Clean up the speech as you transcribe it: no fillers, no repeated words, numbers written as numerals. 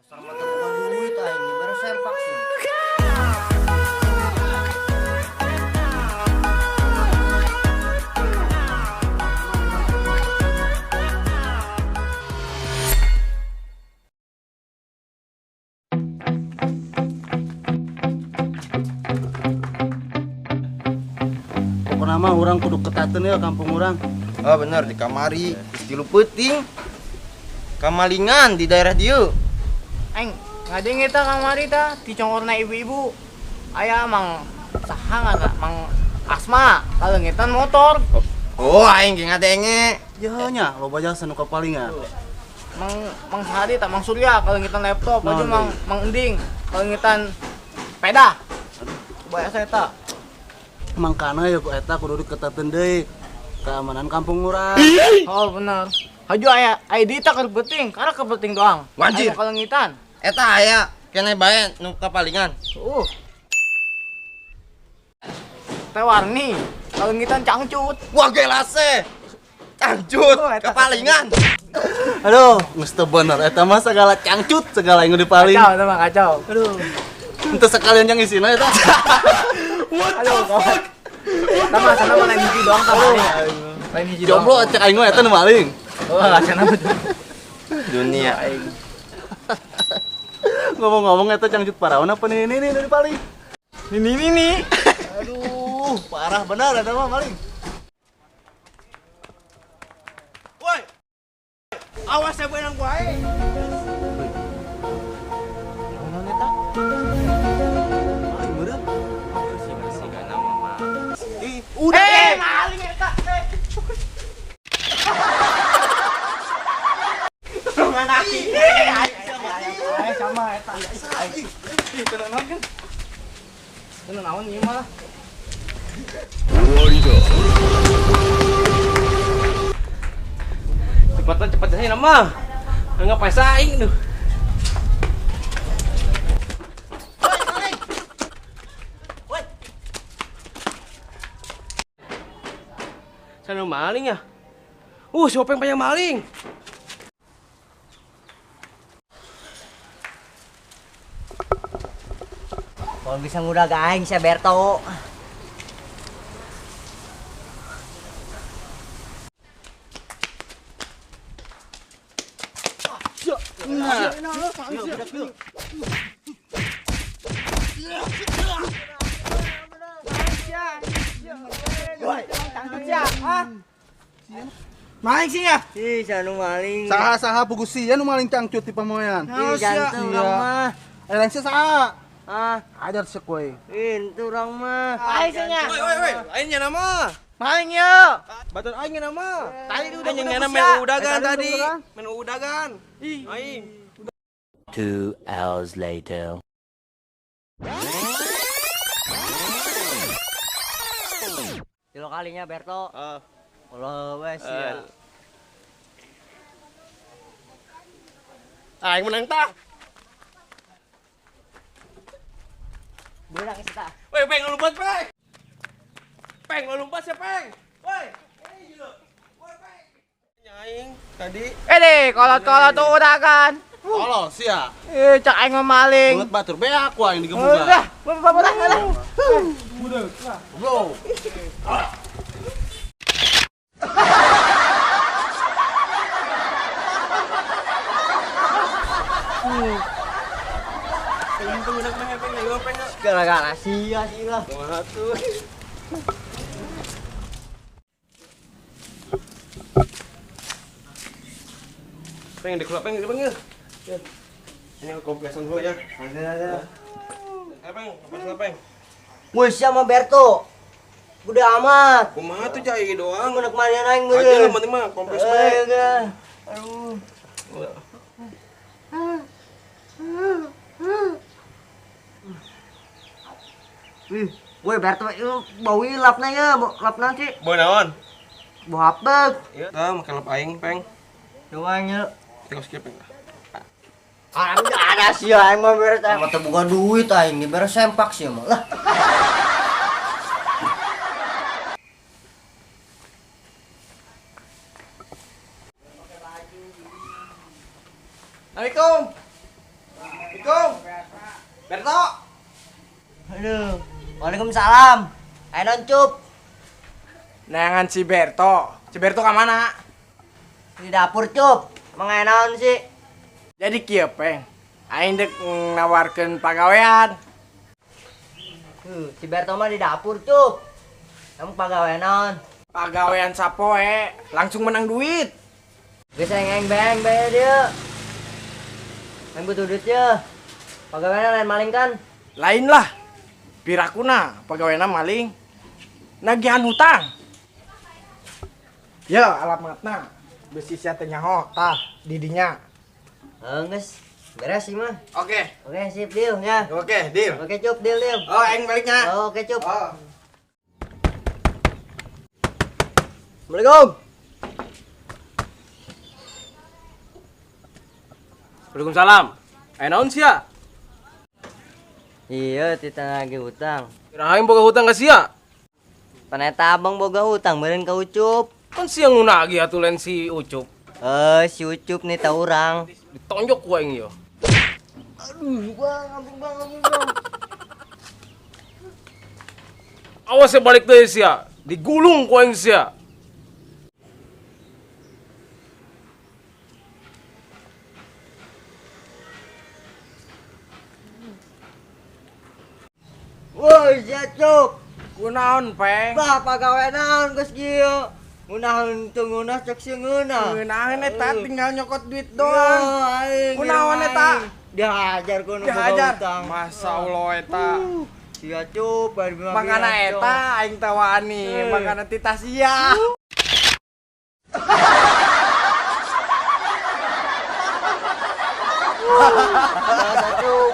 Sama teu boga duit aing dibere sempak sih. Pokokna mah urang kudu ketateun ya kampung urang. Oh bener di kamari geus tilu peuting. Kamalingan di daerah dieu. Aing ngadeng eta kamari tah dicongkorna ibu-ibu. Aya Mang saha ngaranna Mang Asma kaleungitan motor. Oh aing ge ngadenge. Ya nya loba jasa nu kapalingan. Mang Mang Sadi tak Mang Surya kaleungitan laptop, Naon aja Mang deui? Mang Ending kaleungitan sepeda. Bayar saya eta. Mangkana ya ku eta kudu diketateun deui keamanan kampung urang. Oh bener. Haju aya ID tak keur penting, karena kepenting doang. Wajib. Aya kaleungitan. Eta aya kene bae nu kapalingan. Teh warni, kaleungitan cangcut. Wah gelase. Cangcut Oh, eta. kapalingan. Aduh, geus teu bener eta mah segala cangcut segala yang dipaling. Kacau, eta mah kacau. Aduh. Henteu sekalian yang isina eta. Aduh, kawan. Eta mah sana mah lain hiji doang tah maling. Lain hiji doang. Jomblo cek aing mah eta nu maling. Oh, sana mah. Dunia. Ngomong-ngomong eta cangcut parawan apa nih ini nih paling. Ini ini ini. Aduh, parah bener eta mah maling. Woi. Awas ya benang gua aing. Naon eta? Maling meureun. Ih, Udah. Eh, maling eta. Eh, sama eta. Ih, teu naon kan? Teu naon ieu mah lah. Cepetan cepet aja nama. Enggak pasaing tuh. Sana maling ya? Siapa yang banyak maling? Kalau bisa ngudag aing sia Berto. Maling sih ya? Ih, sia nu maling. Saha-saha pugu sia nu maling cangcut di pamoyan. Ih, jantung urang mah. Eh, lain sia saha? Ah, Ajar sia kowe. ih, itu urang mah. Maling sih nya. Woi, woi, woi, aing nama. Maling yo. Batur aing nama. Tadi udah Aing udah nama sia. main udagan tadi. Main udagan. Ih, aing. 2 hours later. Tilu kalinya Berto. Ah, Ulah we sia. Aing menang tah. Beurang sia. Woi, peng lompat, peng. Peng lompat sia, peng. Woi. Woi, peng. Aing tadi Eh deh, kolot-kolot tuh udagan. Tolol sia. Eh, cak aing mah maling. Banget batur beak ku aing digebugan. Udah, udah, udah, udah. Bro. Gara-gara sia sih lah. Kumaha tuh? Peng dikelap peng peng ya. Ini kompresan dulu ya. Ada. Eh peng, kompresan peng. Woi, sia mah Berto. Udah amat. Kumaha tuh jai doang. Mun mana aing Aja meureun. lah penting mah kompres Eh, peng. udah. Aduh. Wih, woi Berto itu bau lapna ya, bau lapna sih. Bau naon? Bau apek. Iya, tah make lap aing peng. Coba nya. Tinggal skip peng. Ah, udah ada sih aing mah beres. Sama teu boga duit aing dibere sempak sia mah. Lah. Assalamualaikum. Berto. Aduh. Waalaikumsalam. Ayo non, Cup. Neangan si Berto. Si Berto ka mana? Di dapur, Cup. Emang aya naon sih? Jadi kieu, Peng. Aing dek nawarkeun pagawean. Si Berto mah di dapur, Cup. Kamu pagawean naon? Pagawean sapoe, langsung menang duit. Geus aing beng bae dia. Aing butuh duit ya. Pagawean lain maling kan? Lain lah. Pirakuna pagaweanna maling. Nagihan hutang. Ya, alamatna. Besi sia teh nyaho tah di dinya. Heuh, geus. Beres sih mah. Oke. Oke, sip deal ya. Oke, deal. Oke, Cup, deal, deal. Oh, aing baliknya. Oh, oke, Cup. Oh. Assalamualaikum. Waalaikumsalam. Aya naon sia? Iya, tita lagi hutang. Kira aing boga hutang ka sia. Paneta abang boga hutang meureun ka Ucup. Kan sia nu nagih atuh lain si Ucup. Eh, si Ucup nih tau urang. Ditonjok ku aing ieu. Aduh, bang, ampun bang, ampun bang. Awas ya balik deui sia. Digulung ku aing sia. Woi, sia Cup. Kunaon, Peng? Bah, pagawe naon geus kieu. Ngunaheun teu ngeunah cek sieun ngeunah. Ngeunaheun eta tinggal nyokot duit Yo, doang. aing. Kunaon eta? Dihajar ku nu boga Dihajar. hutang. Masa Allah eta. Sia Cup, bari bima- Makana bima, eta aing tawani, makana titah sia. Biasa, Cup.